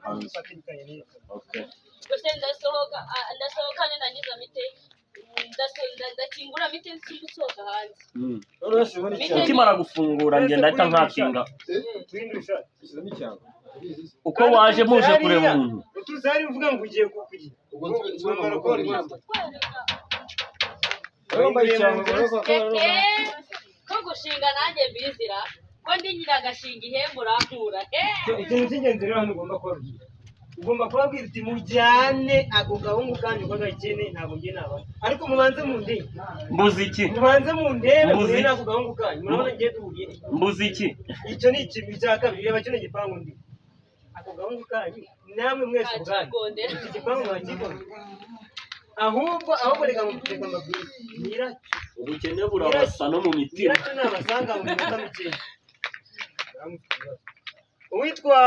Hanze. Ufatikanye n'iyi. Okay. Gusa ndasohoka, ndasohoka nindangiza mite ndakingura mite nsohoka hanze. Ukimara gufungura ngenda ahita nkakinga. Tuhindure ishati. Ushyizemo icyangwe. Uko waje muje kureba umuntu. Utuze hari uvuga ngo ugiye kukugira. Ubwo Wambara gukora uko iki? Kwereka. Wambaye icyangwe, urabona ko Ko gushinga nanjye mbizira ko ndi nyiragashinga ihembe urankura. Ikintu cy'ingenzi rero hano ugomba kubabwira, ugomba kubabwira uti mujyane ako gahungu kandi uko gakene ntabwo njye nabona, ariko mubanze mundebe. Mbuze iki? Mubanze mundebe. Mbuzi. Murebe n'ako gahungu kanyu, murabona ngiye duhuriye. Mbuze iki? Icyo ni ikintu cya kabiri. Reba kino gipangu ndi ako gahungu kanyu namwe mwese ubwanyu. Kakigondera. Iki gipangu mwakigondera. Ahubwo reka mbabwire nyiracyo. Ubukene burabasa no mu mitima. Nyiracyo nabasanga mu minota mikeya. Uwitwa